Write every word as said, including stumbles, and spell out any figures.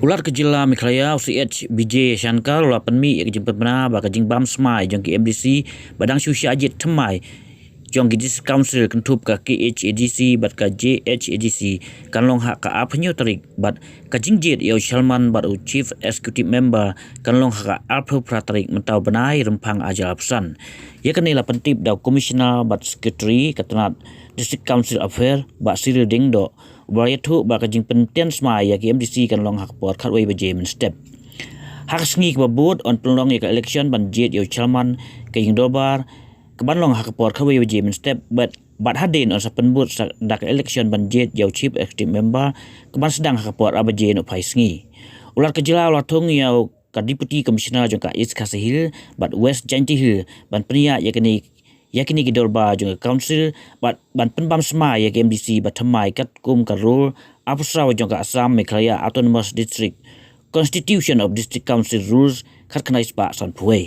U Lat ka Jylla Meghalaya, u C H Vijayashankar, u la pynmih ïa ka jingpynbna ba ka jingbam smai jong ki M D C ba dang shu shah jied thymmai jong ki District Council kynthup ka K H A D C bad ka J H A D C kan long ha ka arphew hynñiew tarik, bad ka jingjied ïa u Chairman bad u Chief Executive Member kan long ha ka arphew phra tarik mynta u bnai, rymphang ar hajar arphew san. Ïa kane la pyntip da u Commissioner bad Secretary ka tnad District Council Affair, Bah Cyril Diengdoh, uba la ïathuh ba ka jingpyntian smai ïa ki M D C kan long ha ka por khatwei baje mynstep. Ha ka sngi kaba bud yn pynlong ïa ka election ban jied ïa u Chairman ka Ïingdorbar, kaban long ha ka por khatwei baje mynstep, bad, bad hadien yn sa pynbud sa da ka election ban jied ïa u Chief Executive Member, kaban sdang ha ka por ar baje nohphai sngi. U Lat ka Jylla u la thung ïa ka Deputy Commissioner jong ka East Khasi Hills bad West Jaintia Hills ban pynïaid ïa kine, ïa kine ki dorbar jong ka Council, bad ban pynbam smai ïa ki M D C ba thymmai katkum ka Rule arphew saw jong ka Assam Meghalaya Autonomous District, Constitution of District Council Rules khatkhyndai spah sanphew wei.